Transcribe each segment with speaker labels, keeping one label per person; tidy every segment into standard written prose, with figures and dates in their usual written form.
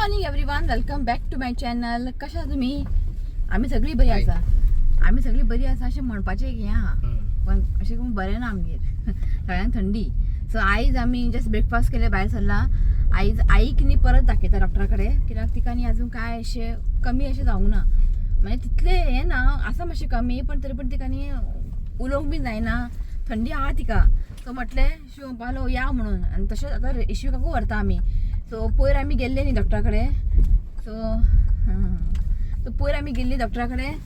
Speaker 1: Morning everyone, welcome back to my channel. कशा तुम्ही? आम्ही सगळी बरी आसा. आम्ही सगळी बरी आसा अशें म्हणपाचें एक हें आहा, पण अशें करून बरें ना आमगेर सगळ्यांक थंडी. सो आयज आमी जस्ट ब्रेकफास्ट केले, भायर सरला. आयज आईक न्ही परत दाखयता डॉक्टरा कडेन, कित्याक तिका न्ही अजून काय अशें कमी अशें जावंक ना. म्हणजे तितलें हें ना, आसा मातशें कमी, पण तरी पण तिका न्ही उलोवंक बी जायना, थंडी आहा तिका. सो म्हटलें शिव म्हणपालो या म्हणून, आनी तशेंच आतां इश्विकाकूय व्हरता आमी. सो पयर आमी गेल्ले न्ही डॉक्टरा कडेन. सो सो पयर आमी गेल्ली डॉक्टरा कडेन.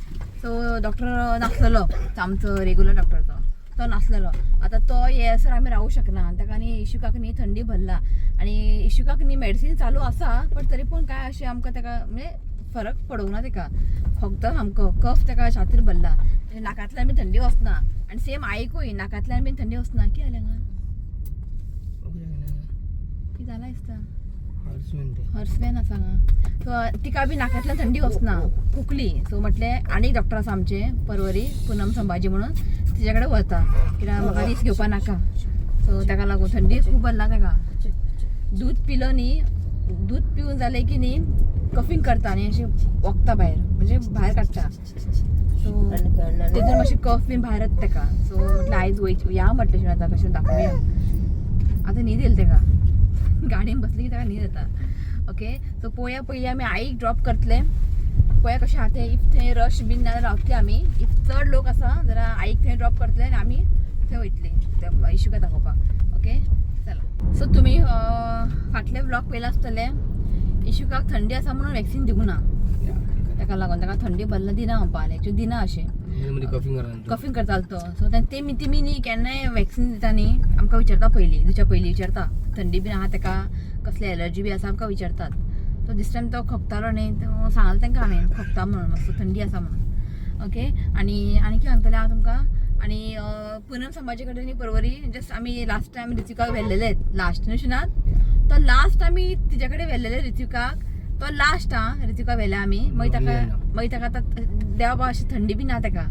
Speaker 1: सो डॉक्टर नासलेलो, आमचो रेगुलर डॉक्टर तो तो नासलेलो. आतां तो येसर आमी रावूं शकना. आनी ताका न्ही इशुकाक न्ही थंडी भरला आनी इशुकाक न्ही मेडिसीन चालू आसा, पण तरी पूण काय अशें आमकां ताका म्हणजे फरक पडूंक ना. ताका खोकता सामको, कफ ताका छातीर भरला, नाकांतल्यान बी थंडी वचना. आनी सेम आईकूय नाकांतल्यान बी थंडी वचना. कितें जालें हांगा? कितें जालां दिसता, हर्सवेन आसा हांगा. सो तिका बी नाकांतल्यान थंडी वचना, खोकली. सो म्हटलें आनी डॉक्टर आसा आमचे परवरी, पुनम संभाजी म्हणून, तिच्या कडेन व्हरता, कित्याक म्हाका रिस्क घेवपा नाका. सो ताका लागून थंडी खूब भरला ताका. दूद पिलो न्ही, दूद पिवन जालें की न्ही कफींग करता आनी अशें वखता भायर, म्हणजे भायर काडटा. सो तेतून मातशें कफ बीन भायर येता ताका. सो म्हटलें आयज वयच या म्हटलें, आतां कशें दाखोवया. आतां न्हीद येयली ताका, गाडयेन बसली की ताका न्हीद येता. ओके, सो पळोवया, पयलीं आमी आईक ड्रॉप करतले, पळोवया कशें आहा तें. If थंय रश बीन ना जाल्यार रावतले आमी. If चड लोक आसा जाल्यार आईक थंय ड्रॉप करतले आनी आमी थंय वयतली त्या इशुका दाखोवपाक. ओके, चला. सो तुमी फाटले व्लॉग पळयला आसतले, इशुकाक थंडी आसा म्हणून वॅक्सीन दिवंक ना. ताका लागून ताका थंडी भरला, दिना म्हणपा एक्चुअली दिना अशें. कफींग करतालो तो. सो तेमी न्ही केन्नाय वॅक्सीन दिता न्ही, आमकां विचारता पयलीं, दिवच्या पयलीं विचारता थंडी बीन आहा ताका, कसले एलर्जी बी आसा आमकां विचारतात. सो दीस टायम तो खोकतालो न्ही, तो सांगलें तांकां हांवें खोकता म्हणून, मातसो थंडी आसा म्हणून. ओके, आनी आनी कितें सांगतलें हांव तुमकां. आनी पुनम संभाजी कडेन न्ही परवरी जस्ट आमी लास्ट टायम ऋतिकाक व्हेल्लेले लास्ट न्हू शिनात, तो लास्ट आमी तिच्या कडेन व्हेल्लेले ऋतिकाक, तो लास्ट आं ऋतिका व्हेले आमी. मागीर ताका, मागीर ताका आतां देवा बाबा अशी थंडी बी ना ताका.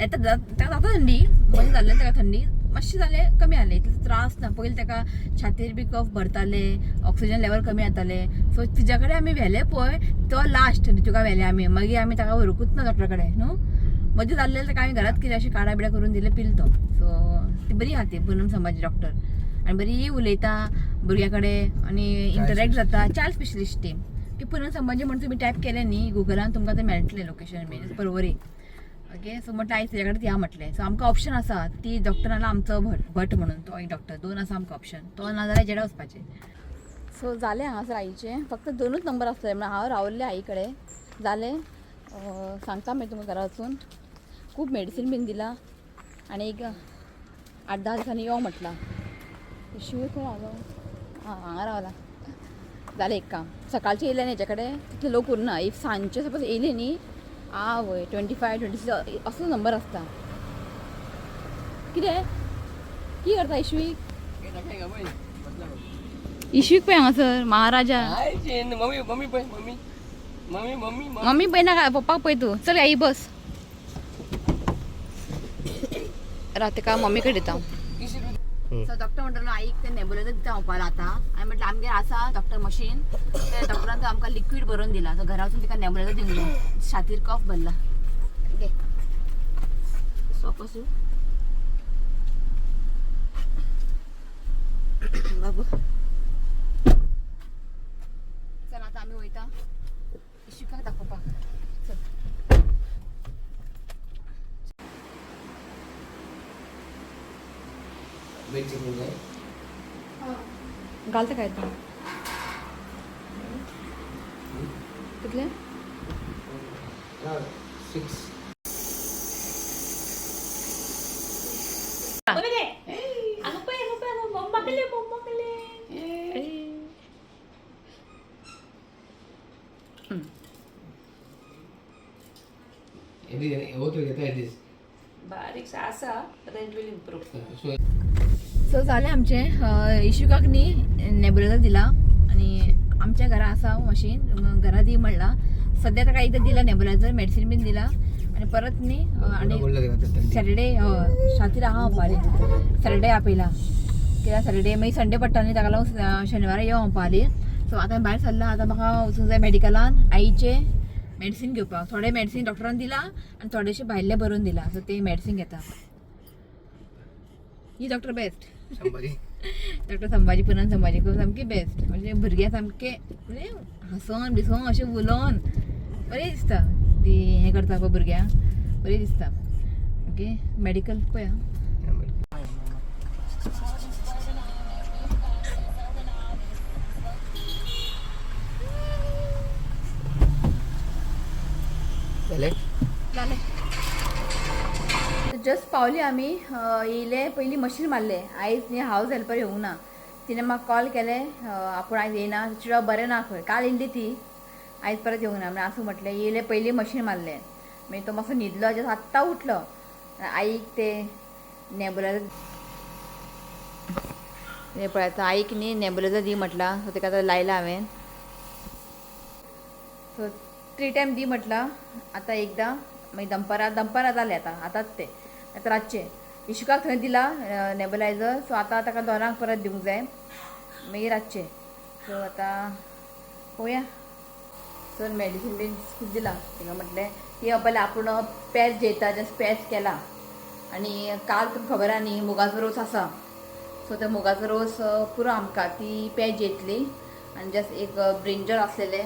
Speaker 1: येता ताका जाता थंडी, मदीं जाल्लें ताका थंडी मातशें जालें, कमी जालें, इतलो त्रास ना. पयलीं ताका छातीर बी कफ भरताले, ऑक्सिजन लेवल कमी जाताले. सो तिच्या कडेन आमी व्हेले पळय, तो लास्ट ऋतिका व्हेले आमी. मागीर आमी ताका व्हरूंकूच ना डॉक्टरा कडेन न्हू. मदीं जाल्लें ताका आमी घरात कितें अशें काडा बिडा करून दिलें, पिल तो. सो ती बरी आहा ती पुनम संभाजी डॉक्टर, आनी बरी उलयता भुरग्यां कडेन आनी इंटरेक्ट जाता. चायल्ड स्पेशलिस्ट ती. ती पुनम संभाजी म्हणून तुमी टायप केलें न्ही गुगलान, तुमकां तें मेळटलें लोकेशन बी परवरी. ओके, सो म्हटलें आयज तेज्या कडेन या म्हटलें. सो आमकां ऑप्शन आसा, ती डॉक्टर नाल्यार आमचो भट भट म्हणून तो एक डॉक्टर, दोन आसा आमकां ऑप्शन. तो ना जाल्यार जेडा वचपाचें. सो जालें हांगासर आईचें, फक्त दोनूच नंबर आसले म्हणून हांव रावल्लें आई कडेन. जालें, सांगता मागीर तुमकां घरा वचून. खूब मेडिसीन बीन दिलां आनी एक 8-10 दिसांनी यो म्हटलां. शिव खंय रावलो? आं, हांगा रावला. जालें एक काम, सकाळचें येयलें न्ही हेच्या कडेन तितले लोक उरना. If सांजचे सपोज येयले न्ही, आवय 25 26 असो नंबर आसता. कितें की करता इश्वीक? इश्वीक पळय हांगासर महाराजा.
Speaker 2: मम्मी मम्मी पळय, मम्मी मम्मी मम्मी
Speaker 1: मम्मी पळय ना, पप्पाक पळय तूं. चल आई बस, राव तेका मम्मी कडेन दिता. सो डॉक्टर म्हणटलो आईक ते नेबुलायजर दिता म्हणपाक आतां. आनी म्हटलें आमगेर आसा डॉक्टर मशीन, ते डॉक्टरान तो आमकां लिक्वीड बरोवन दिला. सो घरा वचून तिका नेबुलायजर दिवंक जाय, छातीर कफ भरला. घे सोपो बाबू. चल आतां आमी वयता इशिकाक दाखोवपाक. चल. घालता काय तूं कितले?
Speaker 2: 6.
Speaker 3: बारीक आसा, but it will improve.
Speaker 1: So जालें आमचें, इशुकाक न्ही नेबुलायजर दिला आनी आमच्या घरा आसा मशीन, घरा दी म्हणला. सद्या ताका एकदां दिला नेबुलायजर, मेडिसीन बीन दिला आनी परत न्ही आनी सॅटर्डे छातीर आहा म्हणपाले, सॅटर्डे आपयला, कित्याक सॅटर्डे मागीर संडे पडटा न्ही, ताका लागून शनिवारा यो म्हणपाली. सो आतां भायर सरला. आतां म्हाका वचूंक जाय मेडिकलान आईचे मेडिसीन घेवपाक. थोडे मेडिसीन डॉक्टरान दिला आनी थोडेशे भायले बरोवन दिला. सो ते मेडिसीन घेता. ही doctor best,
Speaker 2: Sambhaji
Speaker 1: doctor Sambhaji, Poonam Sambhaji सामकी बेस्ट. म्हणजे भुरग्यां सामके म्हणजे हांसोन बिसोन अशें उलोवन बरें दिसता. ती हें करता पळय भुरग्यांक बरें दिसता. ओके मेडिकल पळया.
Speaker 2: जालें.
Speaker 1: जालें. जस्ट पावली आमी. येयले पयलीं मशीन मारले. आयज न्ही हावज हेल्पर येवंक ना. तिणें म्हाका कॉल केले, आपूण आयज येयना, चिडो बरें ना खंय. काल येयल्ली ती, आयज परत येवंक ना. म्हळ्यार आसूं म्हटलें. येयले पयलीं मशीन मारलें, मागीर तो मातसो न्हिदलो, जस्ट आत्तां उठलो. आईक ते नेबुलायझर हें पळय आतां आईक न्ही नेबुलायझर दी म्हटलां. सो तेका आतां लायलां हांवें. सो 3 टायम दी म्हटलां. आतां एकदां, मागीर दनपारां. दनपारां जालें आतां, आतांच तें आतां रातचें इशुकाक थंय दिला नेबुलायझर. सो आतां ताका दोनांक परत दिवंक जाय, मागीर रातचें. सो आतां पळोवया. सर मेडिसीन बीन खूब दिलां ताका. म्हटलें ती पयलें आपूण पेज जेयता, जस्ट पेज केला. आनी काल तुमकां खबर आहा न्ही मुगाचो रोस आसा. सो त्या मुगाचो रोस पुरो आमकां. ती पेज जेयतली आनी जस्ट एक ब्रिंजल आसलेलें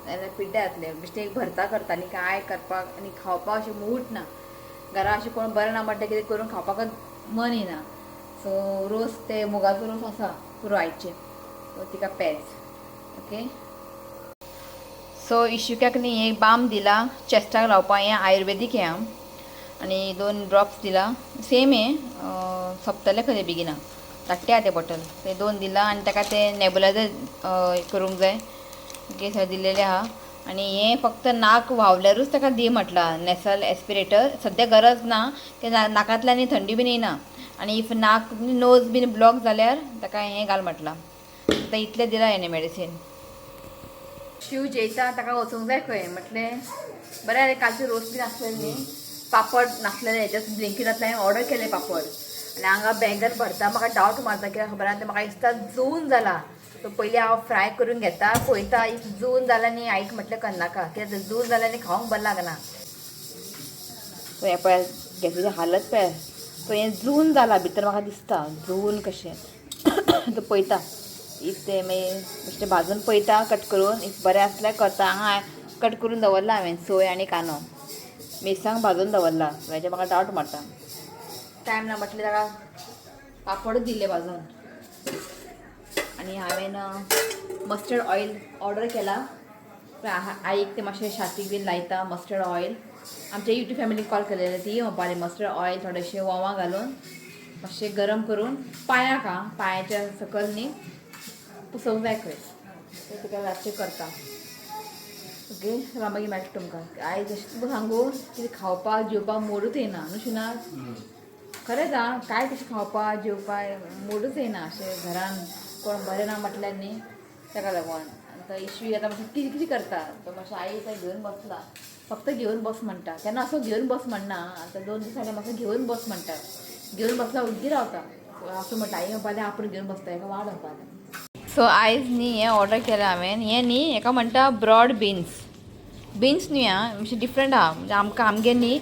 Speaker 1: जाल्यार पिड्ड्यार जातलें. बेश्टें एक भरता करता आनी कांय करपाक आनी खावपाक अशें मूड ना. घरा अशें कोण बरें ना म्हणटा, कितें करून खावपाकच मन येना. सो रोस ते मुगाचो रोस आसा पुरो आयचे. सो तिका पेज. ओके. सो इशुक्याक न्ही एक बाम दिला चेस्टाक लावपाक. हें आयुर्वेदीक हें आनी 2 ड्रॉप्स दिला. सेम हें सोंपतलें खंय बेगिना, धाकटें आहा तें बॉटल. ते 2 दिला आनी ताका तें नेबुलायझर करूंक जाय. ओके सगळें दिल्लेलें आहा. आनी हें फक्त नाक व्हांवल्यारूच ताका दी म्हटलां, नेसल एस्पिरेटर. सद्या गरज ना, ते नाकांतल्यान थंडी बीन येयना. आनी if नाक नोज बीन ब्लॉक जाल्यार ताका हें घाल म्हटलां. आतां इतलें दिलां हेणें मेडिसीन. शिव जेयता, ताका वचूंक जाय खंय. म्हटलें बरें जालें कालचे रोस बीन आसलेले न्ही, पापड नासलेले. जस्ट ब्लिंकिटांतल्यान हांवें ऑर्डर केले पापड. आनी हांगा बेंगन भरता. म्हाका डावट मारता कित्याक खबर आहा, तें म्हाका दिसता जून जाला. सो पयलीं हांव फ्राय करून घेता, पळयता. If जून जाला न्ही आईक म्हटलें करनाका, कित्याक जून जाला न्ही खावंक बरें लागना. सो हें पळय गॅसीची हालत पळय. सो हें जून जाला भितर म्हाका दिसता जून कशें. तो पळयता if तें मागीर बेश्टें भाजून पळयता कट करून. If बरें आसल्यार करता. हांगा कट करून दवरला हांवें सोय आनी कांदो मिरसांग भाजून दवरला. हेजें म्हाका डावट मारता. टायम ना म्हटलें ताका पापडूच दिल्ले भाजून. आनी हांवें मस्टर्ड ऑयल ऑर्डर केला. आईक ते मातशें छातीक बीन लायता मस्टर्ड ऑयल. आमच्या यूट्यूब फॅमिलीक कॉल केलेले, ती म्हणपाली मस्टर्ड ऑयल थोडेशें वोवा घालून मातशें गरम करून पांयाक, आं पांयाच्या सकयल न्ही पुसोवंक जाय खंय. तें तिका रातचें करता. ओके चला मागीर मेळटा तुमकां. आयज अशें तुमकां सांगू कितें खावपाक जेवपाक मोडूच येयना न्हू शिना. खरेंच आं, कांय तशें खावपाक जेवपाक मोडूच येयना. अशें घरान कोण बरें ना म्हटल्यार न्ही ताका लागून. आतां इशवी आतां मातशें कितें कितें करता. तो मातशें आई आतां घेवन बसला, फक्त घेवन बस म्हणटा. केन्ना असो घेवन बस म्हणना. आतां 2 दिसांनी म्हाका घेवन बस म्हणटा. घेवन बसला ओग्गी रावता. असो म्हणटा आई म्हणपालें आपूण घेवन बसता हेका वाड म्हणपालें. सो आयज न्ही हें ऑर्डर केलें हांवें. हें न्ही हेका म्हणटा ब्रॉड बिन्स. बिन्स न्ही आं, मातशें डिफरंट आहा. म्हणजे आमकां आमगे न्ही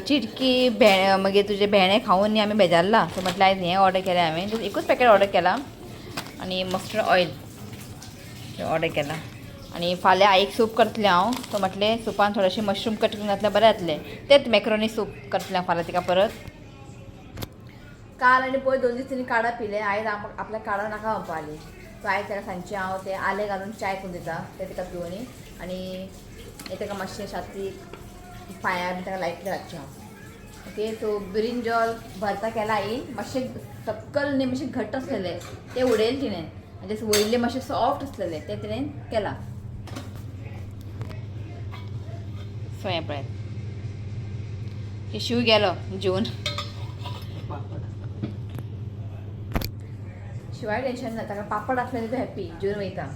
Speaker 1: चिटकी भेणे मागीर तुजे भेणे खावन न्ही आमी बेजारला. सो म्हटलें आयज हें ऑर्डर केलें हांवें. एकूच पॅकेट ऑर्डर केलां आनी मस्टर्ड ऑयल ऑर्डर केलां. आनी फाल्यां आईक सूप करतलें हांव. सो म्हटलें सुपान थोडेशें मशरूम कट करून घातल्यार बरें जातलें. तेंच मॅक्रोनी सूप करतलें हांव फाल्यां तिका परत. काल आनी पयर 2 दीस तिणें काडा पिलें. आयज आपल्या काडा नाका म्हणपाली. सो आयज ताका सांजचें हांव तें आलें घालून चाय करून दिता, तें तिका पिवनी. आनी हें ताका मातशें छातीक पांयार बी ताका लायतलें रातचें हांव. ओके. सो ब्रिंजॉल भरता केला आईन. मातशें सकल न्ही मातशें घट्ट आसलेलें तें उडयलें तिणें, आनी जशें वयलें मातशें सॉफ्ट आसलेलें तें तिणें केलां. सो हें पळयात शिव गेलो जेवन. शिवाय टेन्शन ना, ताका पापड आसलें तो हॅप्पी जेवन वयता.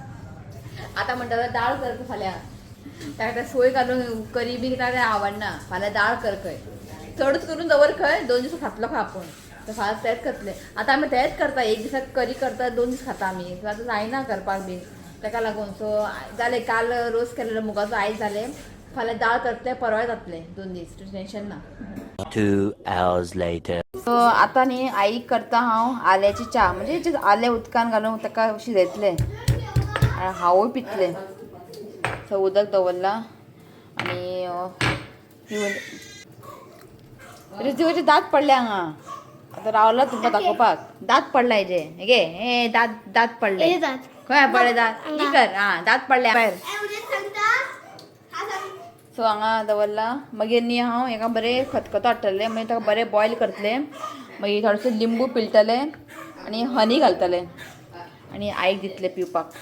Speaker 1: आतां म्हणटा दाळ कर फाल्यां, ताका ते सोय घालून करी बी ताका तें आवडना. फाल्यां दाळ कर खंय, चडूच करून दवर खंय, 2 दीस खातलो खंय आपूण. तर फाल्यां तेंच करतलें. आतां आमी तेंच करता, एक दिसाक करी करता, 2 दीस खाता आमी. आतां जायना करपाक बीन. ताका लागून. सो जालें, काल रोस केलेलो मुगाचो, आयज जालें. फाल्यां दाळ करतले, परवाय जातलें, 2 दीस टेन्शन ना.
Speaker 4: 2 hours later.
Speaker 1: सो आतां न्ही आई करता हांव आल्याची च्या, म्हणजे just आलें उदकान घालून ताका शिजयतलें आनी हांवूय पितलें. सो उदक दवरलां आनी पिवन. ऋतिकाचे दांत पडले हांगा, आतां रावला तुमकां दाखोवपाक. दांत पडला हेजे, हे घे, हे दांत, दांत पडले.
Speaker 5: हे दांत.
Speaker 1: खंय पडले दांत?
Speaker 5: हांगा.
Speaker 1: ही कर. आं, दांत पडले भायर. सो हांगा दवरला. मागीर न्ही हांव हेका बरें खतखतो हाडटलें, मागीर ताका बरें बॉयल करतलें, मागीर थोडेशें लिंबू पिळटलें आनी हनी घालतलें आनी आईक दितलें पिवपाक.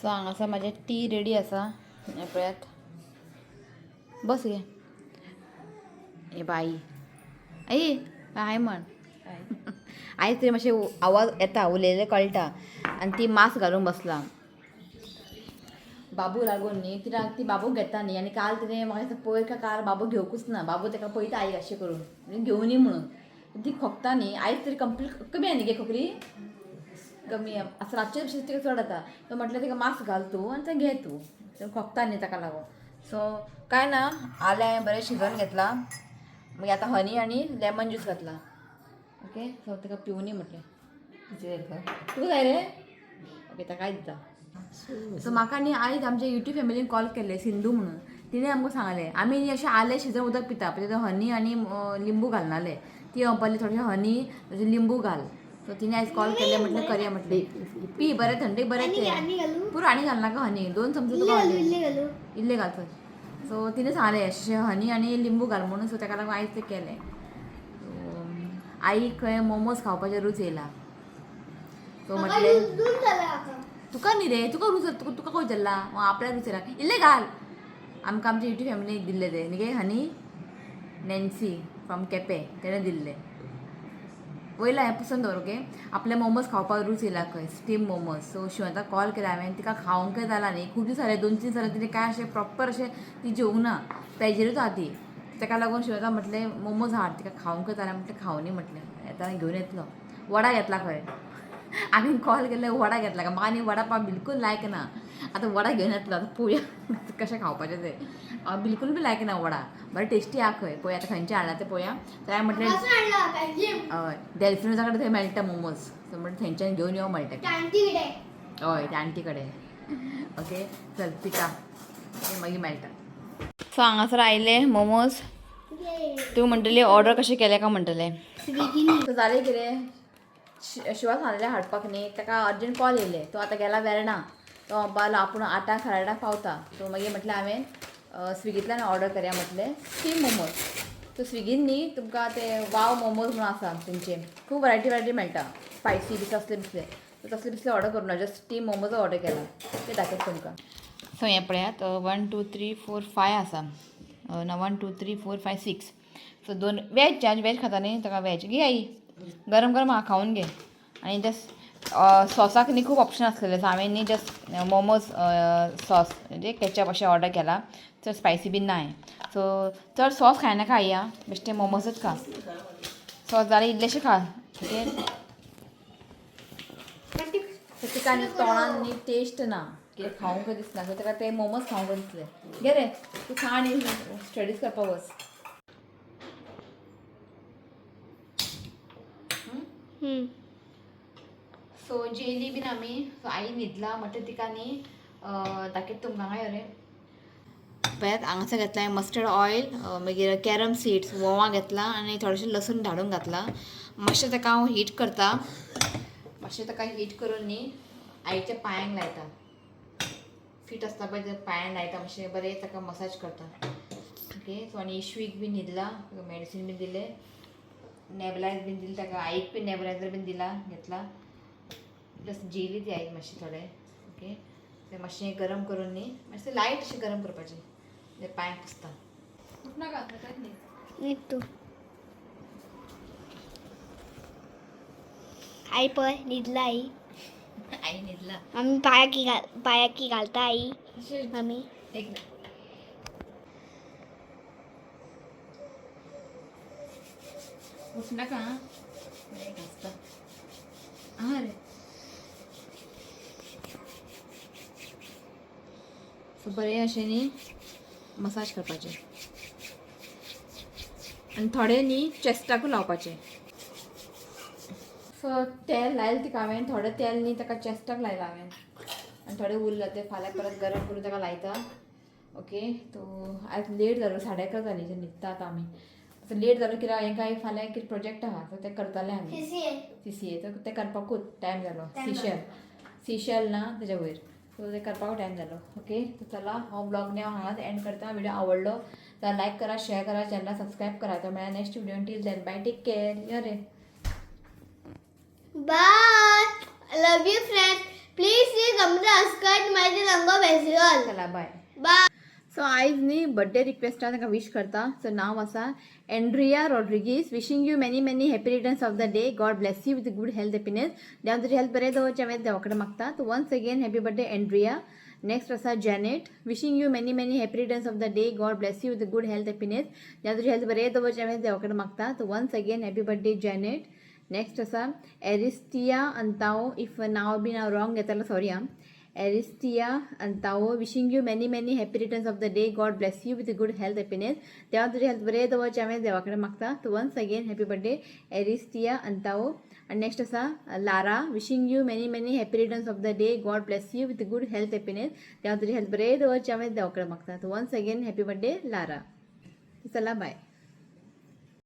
Speaker 1: सो हांगासर म्हाजें टी रेडी आसा, हें पळयात. बस घे. हे बाई, आई हाय म्हण. आयज तरी मातशें आवाज येता, उलयलें कळटा. आनी ती मास्क घालून बसला बाबू लागून न्ही तिणें, ती बाबूक घेता न्ही. आनी काल तिणें म्हाका दिसता पयर काय काल बाबू घेवकूच ना. बाबू ताका पळयता आई अशें करून, म्हणजे घेवनी म्हणून ती खोकता न्ही. आयज तरी कंप्लीट कमी आहा न्ही गे, खोकली कमी आसा. रातचे भशेन तिका चड जाता. सो म्हटलें तिका मास्क घाल तूं आनी तें घे तूं, तें खोकता न्ही ताका लागून. सो काय ना, आलें हांवें बरें शिजोवन घेतलां, मागीर आतां हनी आनी लेमन ज्यूस घातला. ओके, सो ताका पिवनी म्हटलें. तुका जाय रे? ओके, ताकाय दिता. सो म्हाका न्ही आयज आमच्या युट्यूब फॅमिलीन कॉल केल्ले, सिंधू म्हणून, तिणें आमकां सांगलें, आमी न्ही अशें आलें शिजोवन उदक पिता, पण तेतूंत हनी आनी लिंबू घालनाले. ती म्हणपाली थोडेशें हनी, थोडेशें लिंबू घाल. सो तिणें आयज कॉल केल्ले, म्हटलें करया, म्हटलें पी, बरें थंडेक बरें.
Speaker 5: आनी आनी
Speaker 1: तें
Speaker 5: घालू?
Speaker 1: पुरो, आनी घालनाका हनी, 2 चमचे
Speaker 5: इल्ले
Speaker 1: तुका
Speaker 5: घालू?
Speaker 1: हनी.
Speaker 5: इल्ले घालू?
Speaker 1: इल्ले घाल. सो तिणें सांगलें अशें हनी आनी लिंबू घाल म्हणून. सो ताका लागून आयज तें केलें. सो आई खंय मोमोज खावपाचें रूच येयला. सो
Speaker 5: म्हाका
Speaker 1: म्हटलें
Speaker 5: लूज जाला म्हाका.
Speaker 1: तुका न्ही रे, तुका रूच, तुका तुका खंय चल्ला, आपल्याक रूच येयला. इल्लें घाल. आमकां आमच्या युट्यूब फॅमिलीक दिल्लें तें न्ही गे, हनी नॅन्सी फ्रॉम केपें, तेणें दिल्लें. वयला हें पुसून दवर. ओके, आपल्या मोमोज खावपाक रूच येयला खंय, स्टीम मोमोज. सो शिवंता कॉल केला हांवें, तिका खावंक जाला न्ही खूब दीस जाले, 2-3 दीस जाले, तिणें काय अशें प्रॉपर अशें ती जेवंक ना, पेजेरूच आहा ती. ताका लागून शिवंता म्हटलें मोमोज हाड, तिका खावंक जाला म्हटलें, खावनी म्हटलें. येताना घेवन येतलो. वडा घेतला खंय, आमी कॉल केल्ले वडा घेतला का. म्हाका न्ही वडा पाव बिलकूल लायक ना. आतां वडा घेवन येतलो, आतां पळोवया कशें खावपाचें तें. हांव बिलकूल बी लायक ना वडा, बरें टेस्टी आहा खंय. पळोवया आतां खंयचें हाडला तें पळोवया. तर हांवें म्हटलें
Speaker 5: हांगासून हाडला काय?
Speaker 1: हय, डेल्फिनोजा कडेन थंय मेळटा मोमोज. सो म्हणटा थंयच्यान घेवन यो म्हणटा.
Speaker 5: आंटी कितें?
Speaker 1: हय, त्या आंटी कडेन. ओके, चल पिता, ओके, मागीर मेळटा. सो हांगासर आयले मोमोज. तूं म्हणटली ऑर्डर कशें केलें काय म्हणटलें?
Speaker 5: स्विगीनी.
Speaker 1: सो जालें कितें, शिवा सांगलें हाडपाक न्ही, ताका अर्जंट कॉल येयले. तो आतां गेला वेर्णा, तो म्हणपाक लागलो आपूण 8 8:30 पावता. सो मागीर म्हटलें हांवें स्विगींतल्यान ऑर्डर करया म्हटलें स्टीम मोमोज. सो स्विगीन न्ही तुमकां ते वाव मोमोज म्हणून आसा, तेंचे खूब वरायटी वरायटी मेळटा, स्पायसी बी तसले बिसले. सो तसले बिसले ऑर्डर करूं ना, जस्ट स्टीम मोमोज ऑर्डर केला, ते दाखयता तुमकां. सो हें पळयात, 1 2 3 4 5 आसा ना, 1 2 3 4 5 6. सो दोन वेज चार्ज, वेज खाता न्ही ताका वेज घे. आई गरम गरम आहा, खावन घे. आनी जस्ट सॉसाक न्ही खूब ऑप्शन आसलेले. सो हांवें न्ही जस्ट मोमोज सॉस म्हणजे केचप अशें ऑर्डर केला. चड स्पायसी बीन नाय. सो चड सॉस खायनाका आई आं, बेश्टे मोमोजूच खा. सॉस जाल्यार इल्लेशें खा. ओके, सो तिका न्ही तोंडान न्ही टेस्ट ना, कितें खावंक दिसना. सो ताका ते मोमोज खावंक दिसले. घे रे तूं खा आनी स्टडीज करपाक वच. सो जेली बीन आमी. सो आई न्हिदला म्हटल्यार तिका न्ही दाखयता तुमकां. हांगा यो रे. पळयात, हांगासर घेतला हांवें मस्टर्ड ऑयल, मागीर कॅरम सीड्स, वोंवा घेतला आनी थोडेशें लसूण धाडून घातला. मातशें ताका हांव हीट करता. मातशें ताका हीट करून न्ही आईच्या पांयांक लायता. फिट आसता पळय ते पांयांक लायता, मातशें बरें ताका मसाज करता. ओके, सो आनी इशवीक बी न्हिदला, मेडिसीन बी दिलें, नेबलायज बीन दिलें ताका, आईक बी नेबलायजर बीन दिला घेतला. जस्ट जेली ती आई मातशें थोडें. ओके, तें मातशें गरम करून न्ही, मातशें लायट अशें गरम करपाचें, ते पांय पुसता. नाका.
Speaker 5: न्हिद तूं. आई पळय न्हिदला आई.
Speaker 1: आई न्हिदला.
Speaker 5: आमी पायाकी घाल, पायाकी घालता आई आमी.
Speaker 1: एक उठ नाका. घासता. आं रे. सो बरें अशें न्ही मसाज करपाचें आनी थोडें न्ही चेस्टाकूय लावपाचें. सो तेल लायलें तिका हांवें, थोडें तेल न्ही ताका चेस्टाक लायलां हांवें आनी थोडें उरलां तें फाल्यां परत गरम करून ताका लायता. ओके, तो आयज लेट जालो, 11:30 जालीं, न्हिदता आतां आमी. सो लेट जालो कित्याक हेंकां एक फाल्यां कितें प्रोजेक्ट आहा, सो तें करतालें आमी. CCA, सो तें करपाकूच टायम जालो. सिशेल सिशेल ना तेज्या वयर, सो तें करपाकूच टायम जालो. ओके, सो चला हो ब्लॉग न्ही हांव हांगाच एंड करता. व्हिडिओ आवडलो जाल्यार लायक करा, शेअर करा, चॅनला सबस्क्रायब करा. तर मेळ्ळा next video. Till then bye, take care. यो रे.
Speaker 5: Bye, love you friend. Please subscribe my रंगो फेस्टिवल.
Speaker 1: चला बाय.
Speaker 5: बाय.
Speaker 1: सो आयज न्ही बड्डे रिक्वेस्टा तांकां विश करता. सो नांव आसा Andrea Rodrigues. Wishing you many many happy returns of the day. God bless you with good health, happiness. देव तुजी हेल्थ बरें दवरचें हांवें देवा कडेन मागता. So once again happy birthday Andrea. Next आसा Janet. Wishing you many many happy returns of the day. God bless you with good health, happiness. देव तुजी हेल्थ बरें दवरचें हांवें देवा कडेन मागता. So once again happy birthday Janet. Next आसा एरिस्टिया अंताओ. If नांव बीन हांव रॉंग घेतालो, सॉरी आं. एरिस्टिया अंताओ, wishing you many many happy returns of the day. God bless you with good health, happiness. देवा तुजी हेल्थ बरें दवरचें हांवें देवा कडेन मागता. So once again happy birthday एरिस्टिया अंताओ. आनी नेक्स्ट आसा Lara. Wishing you many many happy returns of the day. God bless you with good health, happiness. देवा तुजी हेल्थ बरें दवरचें हांवें देवा कडेन मागता. So once again happy birthday Lara. चला बाय.